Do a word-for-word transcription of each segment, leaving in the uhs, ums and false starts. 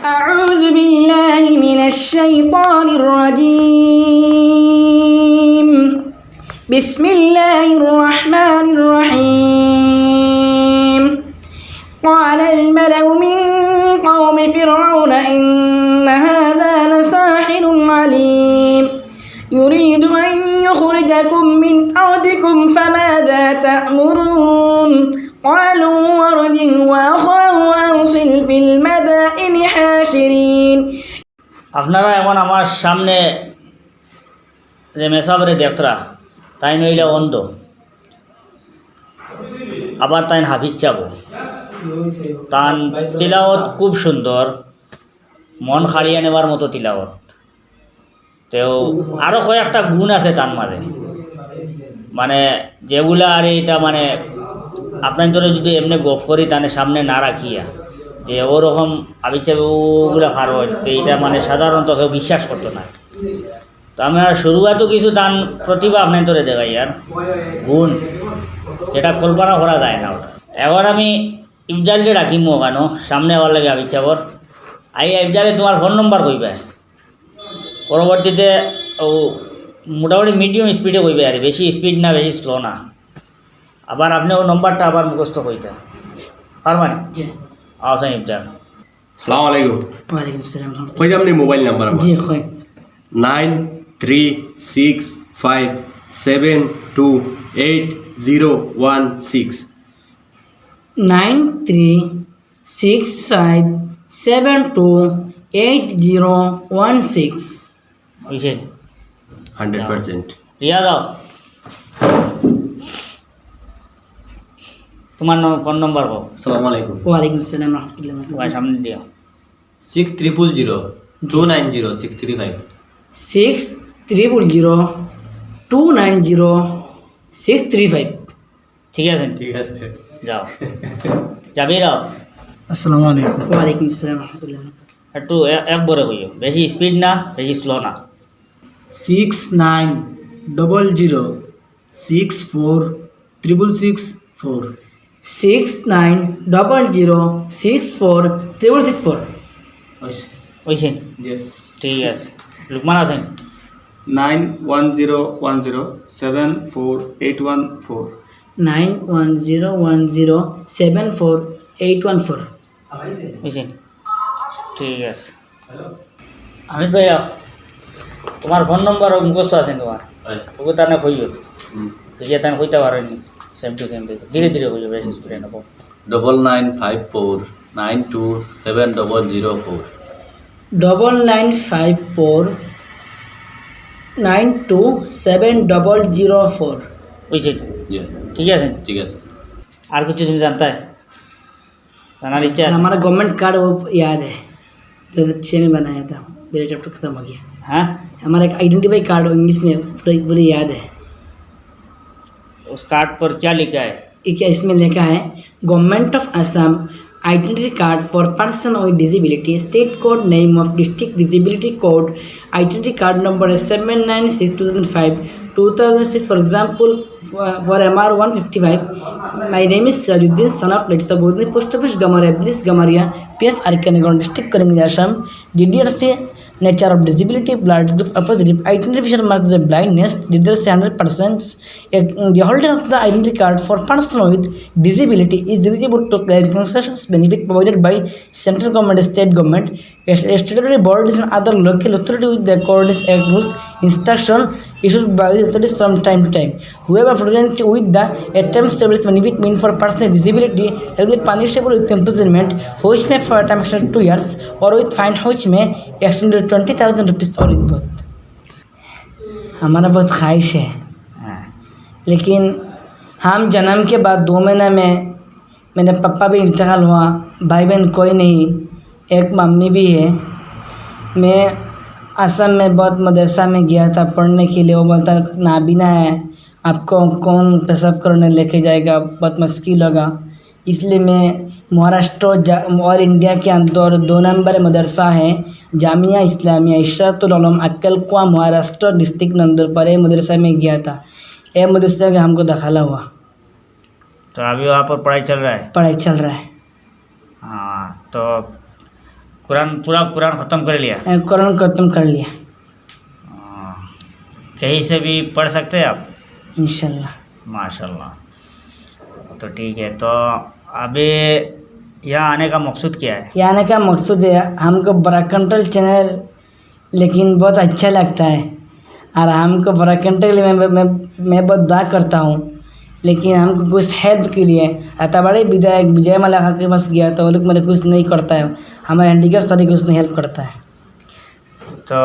أعوذ بالله من الشيطان الرجيم. بسم الله الرحمن الرحيم. قال الملأ من قوم فرعون إن هذا لساحر عليم. يريد أن يخرجكم من أرضكم فماذا تأمرون؟ قالوا ارجع وأخاه وأرسل في المدائن حاشرين. আপনারা এখন আমার সামনে যে মেসাবরে দেখরা, তাইন অইলা অন্ধ, আবার তাইন হাফিজ সাব। তান তিলাওত খুব সুন্দর, মন কাড়িয়া নেবার মতো তিলাওত। তেউ আরো কয়েকটা গুণ আছে তান মাঝে, মানে যেগুলা আর ইটা মানে আপনাইনতরে যদি এমনে গফ করি তানে সামনে না রাখিয়া, যে ওরকম হাফিজ সাব ওগুলা পারইন, তে ইটা মানে সাধারণত কেউ বিশ্বাস করতো না। তো আমরা শুরুয়াতো কিছু তান প্রতিভা আপনাইনতরে দেখাইয়ার, গুণ, যেটা কল্পনা করা যায় না ওটা। এখন আমি ইফজালরে ডাকিমু ওখানো, সামনে আওয়ার লাগি হাফিজ সাবর। আইয়া ইফজালে তুমার ফোন নম্বর কইবায়। পরবর্তীতে ও মোটামুটি মিডিয়াম স্পিডে কইবায়, আর বেশি স্পিড না, বেশি স্লো না। আবার আপনে ও নম্বরটা আবার মুখস্থ কইতা পারবা নি? জি। আচ্ছা, ইফজাল। আসসালামু আলাইকুম। ওয়ালাইকুম আসসালাম। কইতাম নি মোবাইল নাম্বার আমার? জি, কই। Nine three six five seven two eight zero one six. Nine three six five seven two eight zero one six. অইছে? Hundred percent. রিয়া দাও। তুমার ন-, ফোন নম্বর কও। আসসালামু আলাইকুম। ওয়ালাইকুম আসসালাম রহমতুল্লাহ। ভাই, সামনে দিও। Six triple zero two nine zero six three five. Six triple zero two nine zero six three five. ঠিক আছে? ঠিক আছে। যাও। যাবি রাও। আসসালামু আলাইকুম। ওয়ালাইকুম আসসালাম রহমতুল্লাহ। একটু এ-, একবারে কইও, বেশি স্পিড না, বেশি স্লো না। Six nine double zero six four triple six four. Six nine double zero six four triple six four. অইছে। অইছে? জি। ঠিক আছে। লুকমান আছেন? Nine one zero one zero seven four eight one four. Nine one zero one zero seven four eight one four. অইছে? ঠিক আছে। হামিদ ভাইয়া, তুমার ফোন নম্বর মুখস্থ আছে তুমার? অয়। ওগু তানে কইও। হুম। দেখিয়া তানে কইতা পারইন নি। সেম টু সেম দেখো। ধীরে ধীরে কইও, বেশি স্পিডে না। Double nine five four nine two seven double zero four. Double nine five four nine two seven double zero four. অইছে তো? জি। ঠিক আছে? ঠিক আছে। আর কিছু তুমি জানতায়? জানার ইচ্ছা আছে? हमारा गवर्नमेंट कार्ड वो याद है, दो हज़ार छह में बनाया था, मेरा चैप्टर खत्म हो गया। हाँ? हमारा एक आइडेंटिटी कार्ड, वो इंग्लिश में पूरा, पूरा याद है। उस कार्ड पर क्या लिखा है? ये क्या इसमें लिखा है, Government of Assam identity card for person with disability, state code name of district, disability code, identity card number seven nine six two thousand five, two thousand six, for example, for, for M R one fifty-five, my name is Sirajuddin, son of late Sabuddin, post office Gamaria, village Gamaria, P S Arakan, Nagaon district, Karimganj, Assam, D D R C, nature of disability, blood group O positive, identification mark as blindness, D D R C hundred percent, a, the holder of the identity card for person with disability is eligible to claim concessions benefit provided by central government, state government, a statutory bodies and other local authority with the coordinates and rules instruction issued by the authorities from time to time. Whoever fraudulently with the attempts to establish benefit mean for person with disability shall be punishable with imprisonment, which may for a time extend to two years, or with fine, which may extend to twenty thousand rupees or both. हमारा बहुत ख्वाहिश है, हाँ। लेकिन हम जन्म के बाद दो महीना में मेरे पापा भी इंतकाल हुआ, भाई बहन कोई नहीं, एक मम्मी भी है। मैं असम में बहुत मदरसा में गया था पढ़ने के लिए, वो बोलता, "नाबीना है, आपको कौन पेशाब करने लेके जाएगा, बहुत मुश्किल होगा।" इसलिए मैं महाराष्ट्र जा-, ऑल इंडिया के अंदर दो नंबर मदरसा है, जामिया इस्लामिया इशरतुल उलूम अक्कलकुवा, महाराष्ट्र डिस्ट्रिक्ट नंदुरबार, ये मदरसा में गया था। ये मदरसा में हमको दाखिला हुआ। तो अभी वहाँ पर पढ़ाई चल रहा है? पढ़ाई चल रहा है। हाँ, तो कुरान, पूरा कुरान खत्म कर लिया? हाँ, कुरान खत्म कर लिया। हाँ। कहीं से भी पढ़ सकते हैं आप? इंशाल्लाह। माशाल्लाह। तो ठीक है, तो अभी यहाँ आने का मकसद क्या है? यहाँ आने का मकसद है, हमको बड़ा कंट्रोल चैनल लेकिन बहुत अच्छा लगता है। और हमको बड़ा कंट्रोल में मैं, मैं, मैं बहुत दुआ करता हूँ, लेकिन हमको कुछ हेल्प के लिए, अतः बड़े विधायक विजय माल्या के पास गया तो वो लोग मेरे कुछ नहीं करता है, हमारे हैंडीकैप सारे कुछ नहीं हेल्प करता है। तो,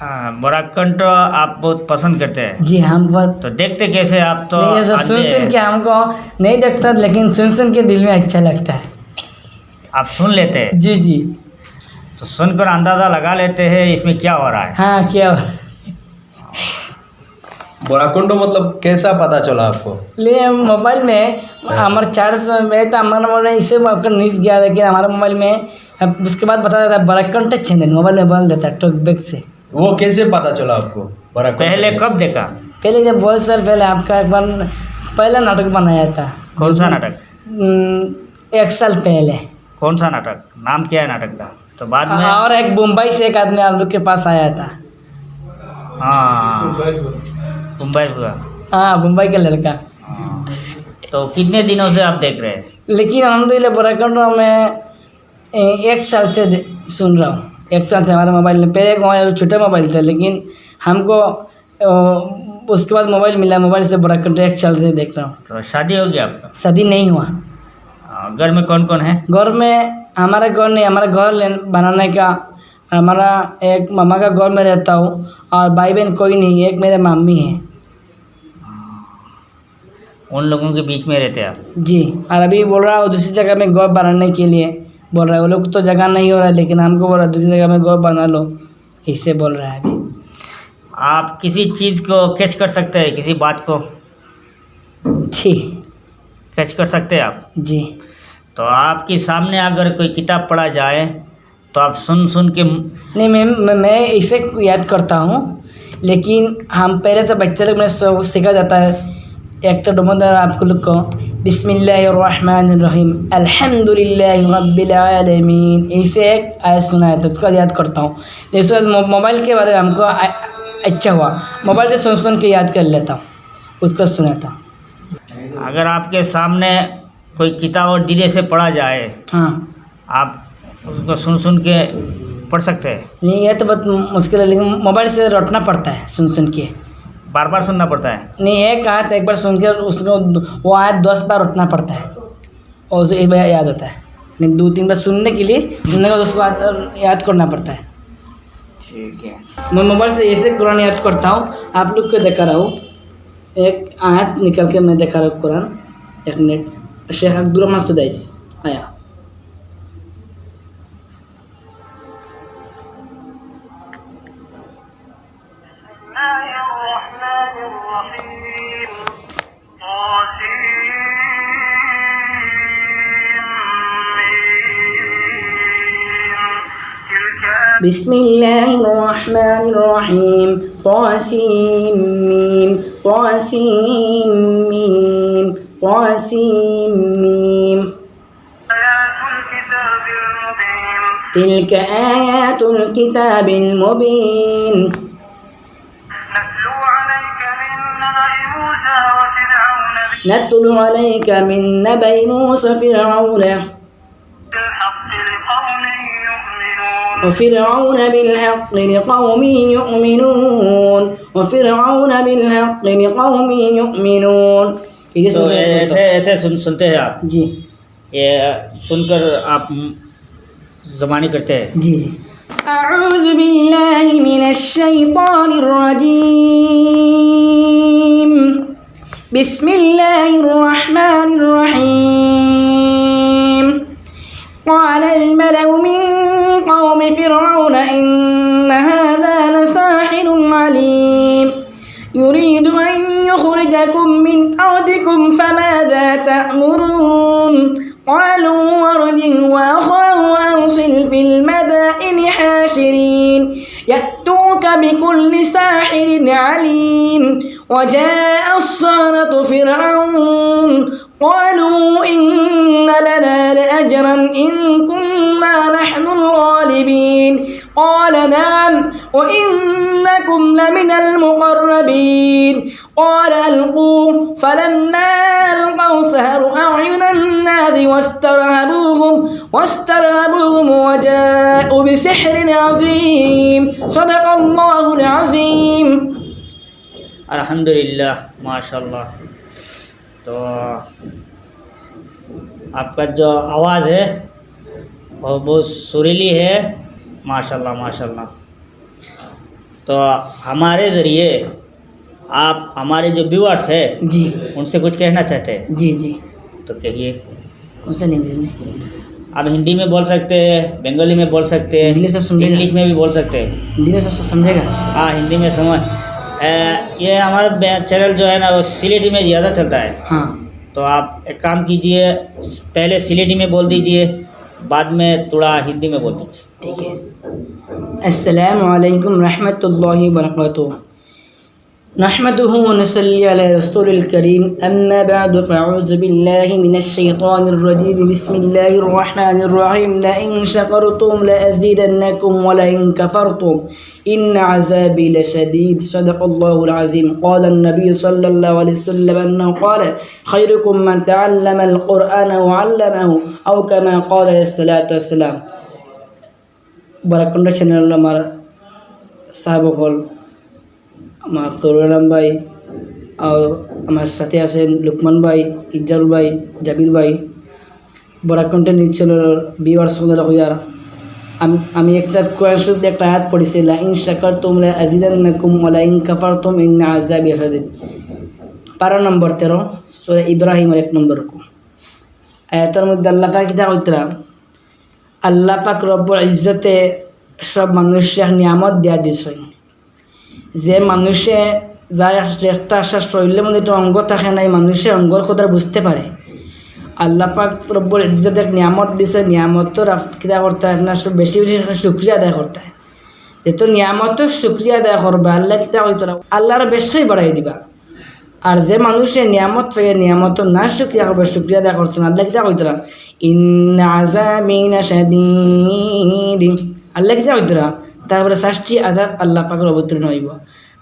हाँ, बड़ा कंठ आप बहुत पसंद करते हैं। जी, हम बहुत तो देखते कैसे आप तो नहीं, ऐसा सुन आते सुन हैं। के हमको नहीं देखता, लेकिन सुन सुन के दिल में अच्छा लगता है। आप सुन लेते हैं? जी, जी। तो सुनकर अंदाज़ा लगा लेते हैं इसमें क्या हो रहा है। हाँ, क्या हो रहा है। बड़ा कंठ मतलब कैसा पता चला आपको? ले, मोबाइल में हाँ। हमारा चार्ज में तो हमारा मोबाइल में इसे आपका न्यूज़ गया, लेकिन हमारे मोबाइल में अब उसके बाद बता देता है बड़ा कंठ चैनल, मोबाइल में बोल देता है टॉक बैक से। वो कैसे पता चला आपको बड़ा कंठ पहले चैनल? कब देखा? पहले जब बहुत साल पहले आपका एक बार, पहला नाटक बनाया था। कौन सा नाटक? हम्म, एक साल पहले। कौन सा नाटक? नाम क्या है नाटक का? तो बाद में और एक मुंबई से एक आदमी आप लोग के पास आया था। हाँ, मुंबई से। मुंबई से। हाँ, मुंबई का लड़का। हाँ। तो कितने दिनों से आप देख रहे हैं? लेकिन अल्हम्दुलिल्लाह बड़ा कंठ में ए, एक साल से दे-, सुन रहा हूँ। एक साल से हमारे मोबाइल में, पहले एक मोबाइल, छोटा मोबाइल था, लेकिन हमको, ओ, उसके बाद मोबाइल मिला, मोबाइल से बड़ा कंठ एक साल से देख रहा हूँ। तो शादी हो गया आपका? शादी नहीं हुआ। हाँ, घर में कौन कौन है? घर में हमारा घर नहीं, हमारा घर लेन-, बनाने का, हमारा एक मामा का घर में रहता हूँ और भाई बहन कोई नहीं, एक मेरे मामी है। उन लोगों के बीच में रहते हैं आप? जी, और अभी बोल रहा हूँ दूसरी जगह में घर बनाने के लिए बोल रहा है, वो लोग तो जगह नहीं हो रहा है, लेकिन हमको बोल रहा है दूसरी जगह में घर बना लो, इससे बोल रहा है अभी। आप किसी चीज़ को कैच कर सकते हैं, किसी बात को? जी। कैच कर सकते हैं आप? जी। तो आपके सामने अगर कोई किताब पढ़ा जाए तो आप सुन सुन के नहीं, मैं, मैं, मैं इसे याद करता हूँ, लेकिन हम पहले तो बच्चे लोग में सब सीखा जाता है, एक तो डुमो दर आपको लोग को, बिस्मिल्लाहिर्रहमानिर्रहीम, अल्हम्दुलिल्लाहि रब्बिल आलमीन, इसे एक आयत सुनाया था, उसको याद करता हूँ। जैसे मो-, मोबाइल के बारे में हमको आ-, अच्छा हुआ, मोबाइल से सुन सुन के याद कर लेता हूँ, उसको सुनाता हूँ। अगर आपके सामने कोई किताब और धीरे से पढ़ा जाए, हाँ। आप उसको सुन सुन के पढ़ सकते हैं? नहीं, ये तो बहुत मुश्किल है, लेकिन मोबाइल से रटना पड़ता है सुन सुन के। बार बार सुनना पड़ता है? नहीं, एक आयत एक बार सुन के उसको वो आयत दस बार रटना पड़ता है और उसे एक बार याद आता है। नहीं, दो तीन बार सुनने के लिए, सुनने के बाद उसको याद, याद करना पड़ता है। ठीक है। मैं मोबाइल से ऐसे कुरान याद करता हूँ, आप लोग को दिखा रहा हूँ। एक आयत निकाल के मैं दिखा रहा हूँ कुरान। एक मिनट, शेख अब्दुर रहमान सुदाइस आया। بسم الله الرحمن الرحيم. طاسيم ميم. طاسيم ميم. طاسيم ميم. تلك آيات الكتاب المبين. نتلو عليك من نبأ موسى وفرعون بال- نتلو عليك من نبأ موسى فرعون بالحق لقوم يؤمنون. وفرعون بالحق لقوم يؤمنون. وفرعون بالحق لقوم يؤمنون. ये तो सुनने को ऐसे, तो ऐसे सुन, सुनते हैं आप? जी। ये सुनकर आप जबानी करते हैं? जी, जी। أعوذ بالله من الشيطان الرجيم. بسم الله الرحمن الرحيم. قال الملأ من قوم فرعون إن هذا لساحر عليم. يريد أن يخرجكم من أرضكم فماذا تأمرون؟ قالوا أرجه وأخاه وأرسل في المدائن حاشرين يأتوك بكل ساحر عليم. وجاء السحرة فرعون قالوا إن لنا لأجرا إن كنا نحن الغالبين. قال نعم وإنكم لمن المقربين. قال ألقوا. فلما ألقوا سحروا أعين الناس واسترهبوهم واسترهبوهم وجاءوا بسحر عظيم. صدق الله العظيم. الحمد لله، ما شاء الله. تو آپ کا جو آواز ہے وہ بہت سریلی ہے، ماشاءاللہ، ماشاءاللہ. تو ہمارے ذریعے آپ ہمارے جو ویورز ہیں، جی. ان سے کچھ کہنا چاہتے ہیں؟ جی جی. تو کہیے. کون سے لینگویج میں؟ آپ ہندی میں بول سکتے ہیں، بنگالی میں بول سکتے ہیں، انگلش سے سمجھے گا؟ انگلش میں بھی بول سکتے ہیں. ہندی میں سب سے سمجھے گا؟ ہاں، ہندی میں سمجھ. اے، یہ ہمارا بے- چینل جو ہے نا، وہ سلیٹی میں زیادہ چلتا ہے. ہاں. تو آپ ایک کام کیجئے، پہلے سلیٹی میں بول دیجئے، بعد میں تھوڑا ہندی میں بول دیجئے. ٹھیک ہے. السلام علیکم رحمۃ اللہ وبرکاتہ. نحمده ونصلي على رسول الكريم. أما بعد، فأعوذ بالله من الشيطان الرجيم. بسم الله الرحمن الرحيم. لئن شكرتم لأزيدنكم ولئن كفرتم إن عذابي لشديد. صدق الله العظيم. قال النبي صلى الله عليه وسلم أنه قال: خيركم من تعلم القرآن وعلمه، أو كما قال عليه الصلاة والسلام. বরাক কণ্ঠ চ্যানেল আমার সাহেব অকল, আমার তরুণ ভাই, আর আমার সাথে আছেন লুকমান ভাই, ইজারুল ভাই, জাবির ভাই, বরাক কণ্ঠ নিউজ চ্যানেলর ভিউয়ার্স অকলরে কইয়ার, আম-, আমি একটা কোরআন শরীফ একটা আয়াত পড়ছি, "লাইন শাকারতুম লাআজিদান্নাকুম ওয়া লাইন কাফারতুম ইন্না আযাবি লাশাদীদ।" পারা নম্বর তেরো, সূরা ইব্রাহিমর এক নম্বর রুকু। আয়াতর মধ্যে আল্লাহ পাক কিতা কইতরা? আল্লাহ পাক রব্বুল ইজ্জতে সব মানুষরে এক নিয়ামত দিয়া দিছইন। যে মানুষে, যার এক-, একটা আশা শরীরের মধ্যে একটা অঙ্গ থাকে না, এই মানুষে অঙ্গর কদর বুঝতে পারে। আল্লাহ পাক রব্বুল ইজ্জত এক নিয়ামত দিছে, নিয়ামতর আপ-, কিতা করতে হয়, আপনার সব বেশি বেশি শুকরিয়া আদায় করতে হয়। যেহেতু নিয়ামতর শুকরিয়া আদায় করবা, আল্লাহ কিতা কইতরা? আল্লাহ আরো বেশ করে বাড়াই দিবা। আর যে মানুষে নিয়ামত পাইয়া নিয়ামতর না শুকরিয়া করবা, শুকরিয়া আদায় করতো না, আল্লাহ কিতা কইতরা? ইন্না আযাবি লাশাদীদ। আল্লাহ কিতা কইতরা? তারপরে শাস্তি আযাব আল্লাহ পাকর অবতীর্ণ হইব।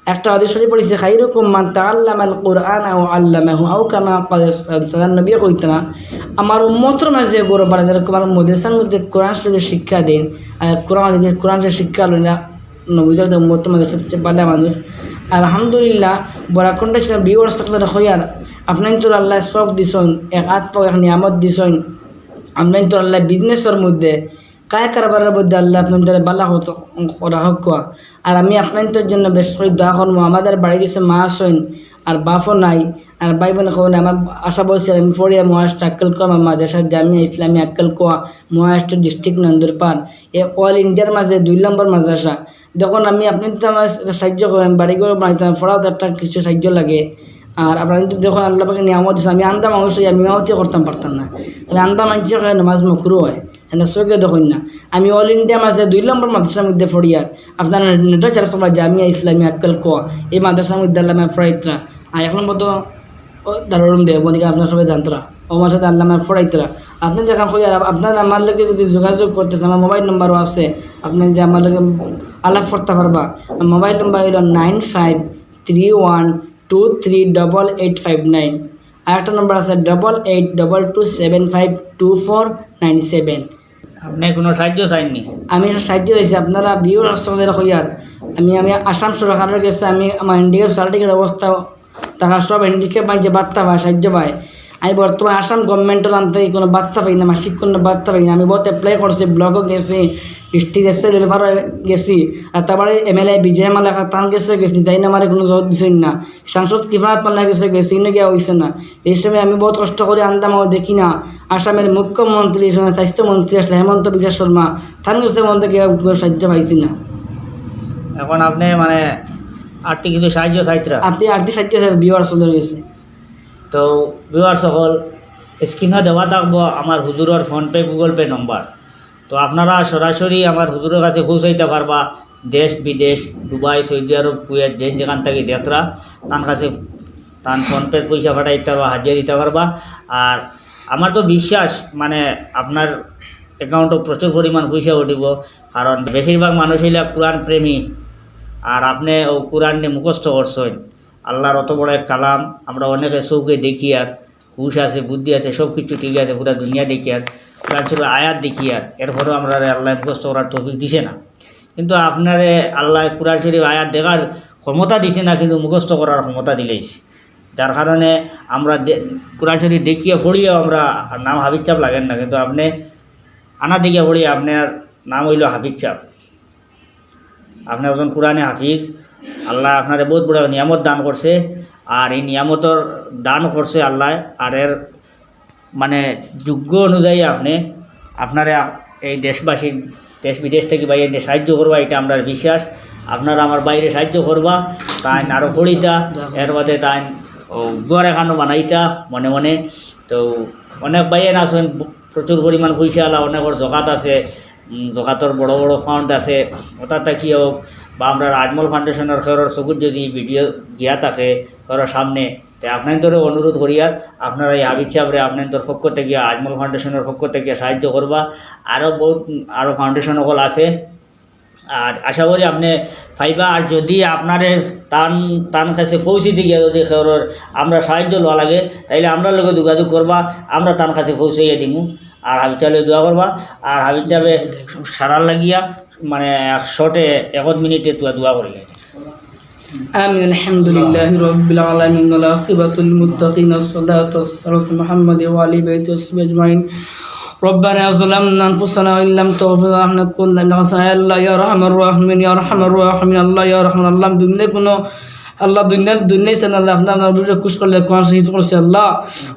একটা হাদিস শরীফ পড়ছি, "খাইরুকুম মান তাআল্লামাল কুরআনা ওয়া আল্লামাহু", আও কামা ক্বালা সাল্লাল্লাহু আলাইহি ওয়াসাল্লাম। নবী কইতরা, আমার উম্মতর মাঝে গরু বাড়া যেরকম আমার মাদ্রাসার মধ্যে কোরআন শরীফ শিক্ষা দেন, আর কোরআন, কোরআন শরীফ শিক্ষা লইলা, নবীদের উম্মতর মাঝে সবচেয়ে ভালা মানুষ। আলহামদুলিল্লাহ, বরাক কণ্ঠ চ্যানেলর ভিউয়ার্স অকলরে কইয়ার, আপনাইনতরে আল্লায় চোখ দিছইন, এক আত পাও এক নিয়ামত দিছইন, আপনাইনতরে আল্লায় বিজনেসর মধ্যে, কায় কারবারর মধ্যে আল্লায় আপনাইনতরে ভালা করা হউক। আর আমি আপনাইনতর জন্য বেশ করি দোয়া করমু। আমাদের বাড়িত গেছে মা আছইন, আর বাপও নাই, আর ভাই বোন কেউ নাই। আমার আশা বলছি আমি পড়িয়া মহারাষ্ট্র আক্কেলকুয়া, আমার মাদ্রাসা জামিয়া ইসলামী আক্কেলকুয়া, মহারাষ্ট্র ডিস্ট্রিক্ট নন্দুরপাড়। এ অল ইন্ডিয়ার মাঝে দুই নম্বর মাদ্রাসা। দেখুন, আমি আপনাইনতরে আমার সাহায্য করি, আমি বাড়ি ঘর বানাইতাম, পড়াত একটা কিছু সাহায্য লাগে। আর আপনাইনতরে দেখুন, আল্লাহ পাকে নিয়ামত দিছে, আমি আন্দা মানুষ অই, আমি ইমামতি করতাম পারতাম না। তাহলে আন্দা মানুষে কয় নামাজ মকরু হয়, এনে চোখে দেখইন না। আমি অল ইন্ডিয়ার মাঝে দুই নম্বর মাদ্রাসার মধ্যে পড়িয়ার, আপনারা নেটও চার্জ করবা, জামিয়া ইসলামী আক্কেলকুয়া, এই মাদ্রাসার মধ্যে আল্লায় আমারে পড়াইতরা। আর এক নম্বর তো ও দারুল উলুম দেওবন্দ, আপনারা সবে জানতরা, ও মাদ্রাসাত আল্লায় আমারে পড়াইতরা। আপনে যেখান কইয়ার, আপনারা আমার লগে যদি যোগাযোগ করতে চান, আমার মোবাইল নম্বরও আছে, আপনে যে আমার লগে আলাপ করতা পারবা। মোবাইল নম্বর অইলো nine five three one two three double eight five nine। আর একটা নম্বর আছে double eight double two seven five two four nine seven। আপনে কোনো সাহায্য চাইননি? আমি একটা সাহায্য চাইছি, আপনারা ভিউয়ার্স অকলরে কইয়ার, আমি, আমি আসাম সরকারর গেছে, আমি আমার হ্যান্ডিক্যাপ সার্টিফিকেট অবস্থা থাকা সব হ্যান্ডিক্যাপ মানষে ভাত্তা পায়, সাহায্য পায়। আমি বর্তমানে আসাম গভর্নমেন্টর আন্দারে কোনো ভাত্তা পাই না, মাসিক কোনো ভাত্তা পাই না। আমি বহুত অ্যাপ্লাই করছি, ব্লকও গেছি, ডিস্ট্রিক্ট এসএসসি ওয়েলফেয়ারও গেছি, আর তারপরে এমএলএ বিজয় মালাকার তান গেছেও গেছি, তাইন আমারে কোনো জবাব দিছইন না। সাংসদ কৃপানাথ মাল্লার গেছে গেছি, ইনো গিয়া অইছে না। এই সময় আমি বহুত কষ্ট করি আন্দা মানুষ দেখি না। আসামের মুখ্যমন্ত্রী, স্বাস্থ্যমন্ত্রী আসলে হিমন্ত বিশ্ব শর্মা, তান গেছে পর্যন্ত গিয়া কোনো সাহায্য পাইছি না। এখন আপনে মানে আর্থিক কিছু সাহায্য চাইতরা? আপনি আর্থিক সাহায্য চাই ভিউয়ার্স অকলর গেছে। তো ভিউয়ার্স অকল, স্ক্রিনো দেওয়া থাকবো আমার হুজুরর PhonePe, Google Pay নম্বর। তো আপনারা সরাসরি আমার হুজুরর কাছে পৌঁছাইতা পারবা। দেশ বিদেশ, দুবাই, সৌদি আরব, কুয়েত, যেন যেখান থাকি দেখরা, তান কাছে তান ফোন পে পয়সা পাঠাইতা পারবা, হাদিয়া দিতা পারবা। আর আমার তো বিশ্বাস, মানে, আপনার অ্যাকাউন্টো প্রচুর পরিমাণ পয়সা উঠিব, কারণ বেশিরভাগ মানুষ অইলা কোরআন প্রেমী। আর আপনে অউ কোরআন নি মুখস্থ করছইন, আল্লাহর অত বড় এক কালাম, আমরা অনেকে চউখে দেখিয়ার, হুশ আছে, বুদ্ধি আছে, সব কিছু ঠিক আছে, পুরা দুনিয়া দেখিয়ার, কোরআন শরীফ আয়াত দেখিয়ার, এরপরেও আমরারে আল্লায় মুখস্থ করার তৌফিক দিছে না। কিন্তু আপনারে আল্লায় কোরআন শরীফ আয়াত দেখার ক্ষমতা দিছে না, কিন্তু মুখস্থ করার ক্ষমতা দিলাইছে। যার কারণে আমরা দে-, কোরআন শরীফ দেখিয়া পড়িয়াও আমরা নাম হাফিজ সাব লাগের না, কিন্তু আপনে আনা দেখিয়া পড়িয়া আপনার নাম অইলো হাফিজ সাব। আপনে একজন কোরআনে হাফিজ, আল্লায় আপনারে বউত বড় নিয়ামত দান করছে। আর এই নিয়ামতর দান করছে আল্লায়, আর এর, মানে, যোগ্য অনুযায়ী আপনে, আপনারে এই দেশবাসীর, দেশ বিদেশ থাকি ভাইয়াইন্তে সাহায্য করবা, ইটা আমরার বিশ্বাস। আপনারা আমার ভাইরে সাহায্য করবা, তাইন আরো পড়িতা, এর বাদে তাইন অউ ঘর এখানো বানাইতা মনে মনে। তো অনেক ভাইয়াইন আছইন, প্রচুর পরিমাণ পয়সাআলা, অনেকর জকাত আছে, উম, জকাতর বড় বড় ফান্ড আছে, অটা থাকি হোক, বা আমরার আজমল ফাউন্ডেশনর কেউরর চকুত যদি ভিডিও গিয়া থাকে কেউরর সামনে, তে আপনাইন্তরে অনুরোধ করিয়ার, আপনারা এই হাফিজ সাবরে আপনাইন্তর পক্ষ থাকি, আজমল ফাউন্ডেশনর পক্ষ থাকি সাহায্য করবা। আরো বউত, আরো ফাউন্ডেশন অকল আছে, আর আশা করি আপনে পাইবা। আর যদি আপনারে তান, তান কাছে পৌঁছিতে গিয়া যদি কেউরর আমরা সাহায্য লওয়া লাগে, তাইলে আমরার লগে যোগাযোগ করবা, আমরা তান কাছে পৌঁছাইয়া দিমু। আর হাফিজ সাবরে দোয়া করবা, আর হাফিজ সাবে সারার লাগিয়া, মানে, এক শর্টে, এক মিনিটে তুয়া দোয়া করিলে। آمين. الحمد لله رب العالمين، والعاقبة للمتقين، والصلاة والسلام على محمد وآل بيته وصحبه أجمعين. ربنا ظلمنا أنفسنا وإن لم تغفر لنا لنكونن من الخاسرين. আল্লাহ, ইয়া আরহামার রাহিমিন, ইয়া আরহামার রাহিমিন, আল্লাহ, ইয়া রহমান, আল্লাহ, আমি দুনিয়ার কোনো, আল্লাহ, দুনিয়ার, দুনিয়ার ইচ্ছা না, আল্লাহ, আপনার, আপনার উপরে খুশ করলে, কোরআন শরীফ করছে, আল্লাহ,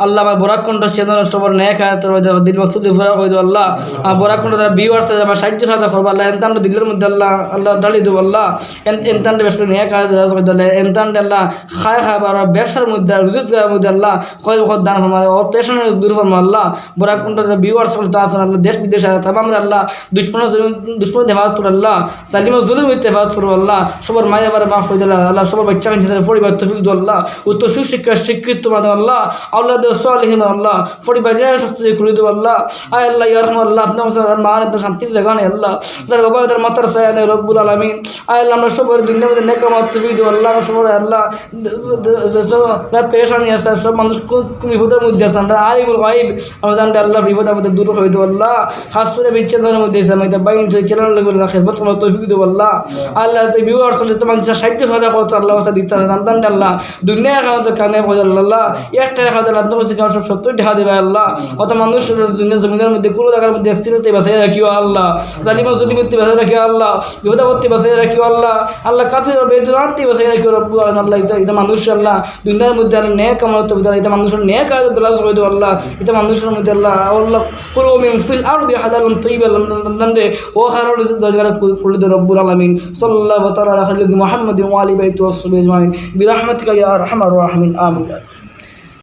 আল্লাহ, আমার বরাক কণ্ঠ চ্যানেল সবার ন্যাক আয়াতের মধ্যে দিল মকসুদ পুরা করে দেও, আল্লাহ, আমার বরাক কণ্ঠ যারা ভিউয়ার্স আছে, আমার সাহায্য সহায়তা করবা, আল্লাহ, এনতান দিলের মধ্যে, আল্লাহ, আল্লাহ, ঢালি দেবো, আল্লাহ, এন-, এনতান বেশ করে ন্যাক আয়াত রাজ করে দিলে, এনতান, আল্লাহ, খায় খাবার ব্যবসার মধ্যে, রুজি রোজগারের মধ্যে, আল্লাহ, খয় বখত দান ফরমা, অপারেশনের দূর ফরমা, আল্লাহ, বরাক কণ্ঠ ভিউয়ার্স করতে আছেন, আল্লাহ, দেশ বিদেশে তামাম, আল্লাহ, দুশমন, দুশমন হেফাজত করো, আল্লাহ, জালিম জুলুম হেফাজত করো, আল্লাহ, সবার মায়ের বাবারে মাফ করে দিলা, আল্লাহ, সবার বাচ্চা কাচ্চা পরিবার তৌফিক দেও, আল্লাহ, উচ্চ সুশিক্ষা শিক্ষিত মাদান, আল্লাহ, আওলাদে সালিহিন, আল্লাহ, পরিবারে সুস্থ করে দেও, আল্লাহ, আয় আল্লাহ, ইয়া রহমান, আল্লাহ, আপনার কাছে তার মা নেই, তার শান্তির জায়গা নেই, আল্লাহ, তার বাবা, তার মাতার ছায়া নেই, রব্বুল আলামিন, আয় আল্লাহ, আমরা সবার দুনিয়ার মধ্যে নেক কামাত তৌফিক দেও, আল্লাহ, আমরা সবার, আল্লাহ, দ-, দ-, দ-, দ-, যারা পেরেশানি আছে, সব মানুষ কোন, কোন বিপদের মধ্যে আছে, আমরা আলিমুল গাইব, আমরা জানি আল্লাহ বিপদ আপদ দূর করে দেও আল্লাহ। খাস করে বিচ্ছেদনের মধ্যে আছে, আমি এটা বাইন চলে চ্যানেল লাগবে আল্লাহ, খেদমত করার তৌফিক দেও আল্লাহ। আল্লাহ, তো ভিউয়ার্স হলে তোমার সাহায্য সহায়তা করতে আল্লাহ, ওটা দিতে আল্লাহ, জানতাম যে আল্লাহ, দুনিয়া এখন তো কানে বোঝা আল্লাহ, এক টাকা খাওয়া আল্লাহ, তোমার কাছে সব সত্তর টাকা দেবে আল্লাহ। অত মানুষ দুনিয়া জমিনের মধ্যে কোনো জায়গার মধ্যে অ্যাক্সিডেন্ট বাঁচাই রাখিও আল্লাহ, জালিম জুলুম বাঁচাই রাখিও আল্লাহ, বিপদ আপদ বাঁচাই রাখিও আল্লাহ, আল্লাহ কাফির বেদুরান্তি বাঁচাই রাখিও রব্বুল আলামিন আল্লাহ। এটা, এটা মানুষ আল্লাহ দুনিয়ার মধ্যে আল্লাহ নেক আমল তো বিধান, এটা মানুষের নেক আয়াত দরাজ করে দেও আল্লাহ। এটা মানুষের মধ্যে আল্লাহ, আল্লাহ, কুলু মিন ফিল আরদি হালালান তাইয়িবান, ও কারণে দরজা খুলে দেও রব্বুল আলামিন। সাল্লাল্লাহু তাআলা আলা খাইরি মুহাম্মাদিন ওয়া আলি বাইতি ওয়া সাহবিহি আজমাইন। বিরাহমাতিকা ইয়া আরহামার রাহিমিন। আমিন।